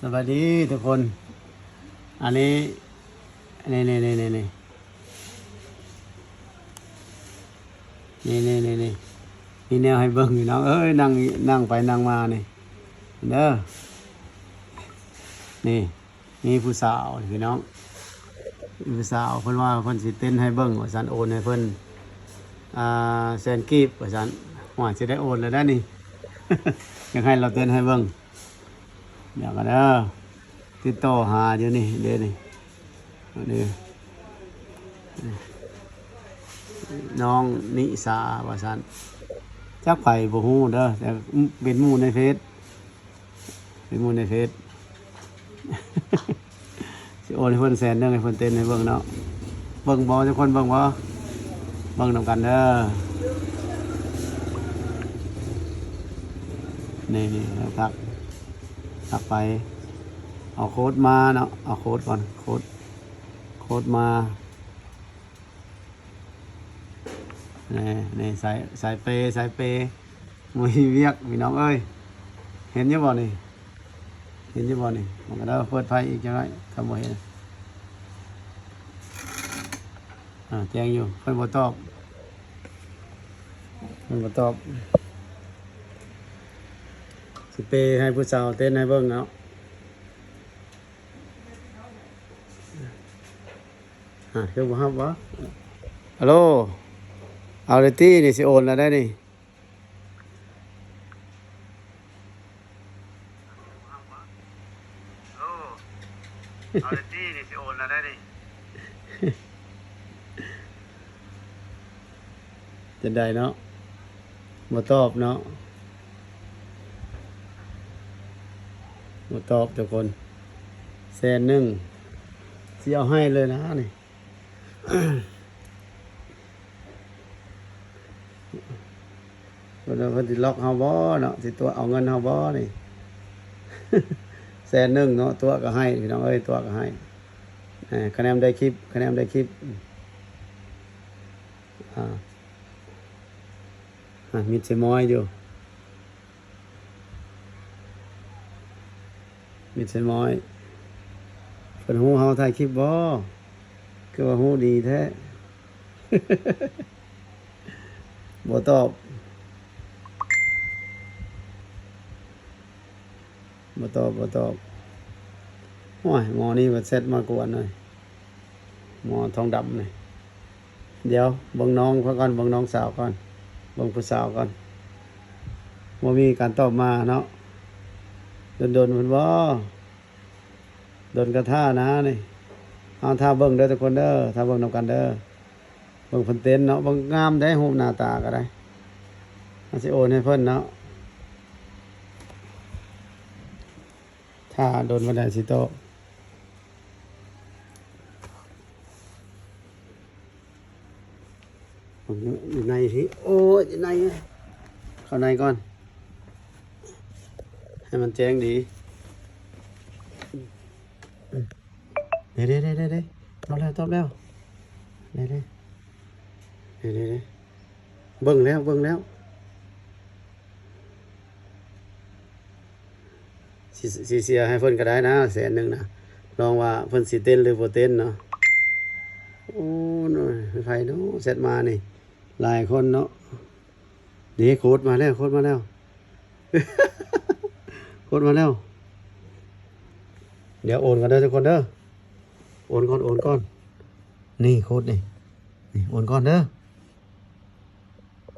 ສະບາຍດີທຸກຄົນ ອັນນີ້ ນີ້ໆໆໆ ນີ້ ນີ້ໆໆ ນີ້ ນີ້ ນີ້ ນີ້ ມີແນວໃຫ້ເບິ່ງພີ່ນ້ອງເອີຍ ນັ່ງ ນັ່ງໄປນັ່ງມານີ້ເດີ ນີ້ ມີຜູ້ສາວພີ່ນ້ອງ ມີຜູ້ສາວເພິ່ນວ່າເພິ່ນຊິເຕັ້ນໃຫ້ເບິ່ງວ່າຊັ້ນ ໂອນໃຫ້ເພິ່ນ ອ່າ ແສນກີບວ່າຊັ້ນ ໂອ້ຍ ຊິໄດ້ໂອນແລ້ວເດ້ນີ້ ຢາກໃຫ້ລາວເຕັ້ນໃຫ້ເບິ່ງ ດຽວກັນເດີ ຕິດຕໍ່ຫາຢູ່ນີ້ເດ້ນີ້ ນີ້ ນ້ອງນິສາວ່າຊັ້ນ ຈັກໃຜບໍ່ຮູ້ເດີ ແຕ່ເປັນໝູ່ໃນເຟສ ເປັນໝູ່ໃນເຟສ ຊິໂອນໃຫ້ເພິ່ນແສນໜຶ່ງ ໃຫ້ເພິ່ນເຕັ້ນໃຫ້ເບິ່ງເນາະ ເບິ່ງບໍ່ ທຸກຄົນເບິ່ງບໍ່ ເບິ່ງນຳກັນເດີ ນີ້ໆ ທັກ ທັກໄປ ເອົາໂຄດມາເນາະ ເອົາໂຄດກ່ອນ ໂຄດ ໂຄດມາ ນີ້ ນີ້ ສາຍ ສາຍເປ ສາຍເປ ບໍ່ມີວຽກພີ່ນ້ອງເອີຍ ເຫັນຢູ່ບໍ່ນີ້ ເຫັນຢູ່ບໍ່ນີ້ ມັນກໍໄດ້ເປີດໄຟອີກຈັກໜ້ອຍ ຄັນບໍ່ເຫັນ ອ່າ ແຈ້ງຢູ່ ເພິ່ນບໍ່ຕອບ ເພິ່ນບໍ່ຕອບ ຊິເປໃຫ້ຜູ້ສາວເຕັ້ນໃຫ້ເບິ່ງເນາະ ອ່າ ຄືບໍ່ຮັບວະ ຮັລໂຫຼ ເອົາເລີຍຕິ ນີ້ຊິໂອນແລ້ວໄດ໋ນີ້ ເອົາເລີຍຕິ ນີ້ຊິໂອນແລ້ວໄດ໋ນີ້ ຈັ່ງໃດເນາະ ບໍ່ຕອບເນາະ ບໍ່ຕອບທຸກຄົນ ແສນໜຶ່ງ ຊິເອົາໃຫ້ເລີຍນະນີ້ ເພິ່ນວ່າເພິ່ນຊິລັອກເຮົາບໍ່ເນາະ ຊິຕົວະເອົາເງິນເຮົາບໍ່ນີ້ ແສນໜຶ່ງເນາະ ຕົວະກໍໃຫ້ ພີ່ນ້ອງເອີຍ ຕົວະກໍໃຫ້ ເອີ ຄະແນນໄດ້ຄລິບ ຄະແນນໄດ້ຄລິບ ອ່າ ອ່າ ມິດໃສ່ມອຍຢູ່ ມິດໃສ່ມອຍ ເພິ່ນຮູ້ເຮົາຖ່າຍຄລິບບໍ່ ຄືວ່າຮູ້ດີແທ້ ບໍ່ຕອບ ບໍ່ຕອບ ບໍ່ຕອບ ໂອ້ຍ ໝໍນີ້ມັນແຊັດມາກວນເລີຍ ໝໍທອງດຳນີ້ ດຽວເບິ່ງນ້ອງເຂົາກ່ອນ ເບິ່ງນ້ອງສາວກ່ອນ ເບິ່ງຜູ້ສາວກ່ອນ ບໍ່ມີການຕອບມາເນາະ ດົນໆ ພຸ້ນບໍ່ ດົນກະຖ້ານານີ້ ເຮົາຖ້າເບິ່ງເດີທຸກຄົນເດີ ຖ້າເບິ່ງນຳກັນເດີ ເບິ່ງເພິ່ນເຕັ້ນເນາະ ເບິ່ງງາມໄດ໋ ຮູບໜ້າຕາກໍໄດ້ ເຮົາຊິໂອນໃຫ້ເພິ່ນເນາະ ຖ້າດົນປານໃດຊິຕອບ ຢູ່ໃນພີ້ ໂອ້ຍ ຢູ່ໃນ ເຂົ້າໃນກ່ອນ ໃຫ້ມັນແຈ້ງດີ ເດ້ໆໆໆ ຕອບແລ້ວ ຕອບແລ້ວ ເດ້ໆ ເດ້ໆໆ ເບິ່ງແລ້ວ ເບິ່ງແລ້ວ ຊິ ຊິເສຍໃຫ້ເພິ່ນກໍໄດ້ນະ ແສນໜຶ່ງນະ ລອງວ່າເພິ່ນຊິເຕັ້ນຫຼືບໍ່ເຕັ້ນເນາະ ໂອ້ຍ ໃຜເນາະ ແຊັດມານີ້ ຫຼາຍຄົນເນາະ ເດ້ ໂຄດມາແລ້ວ ໂຄດມາແລ້ວ ໂຄດມາແລ້ວ ດຽວໂອນກ່ອນເດີທຸກຄົນເດີ ໂອນກ່ອນ ໂອນກ່ອນ ນີ້ໂຄດນີ້ ນີ້ໂອນກ່ອນເດີ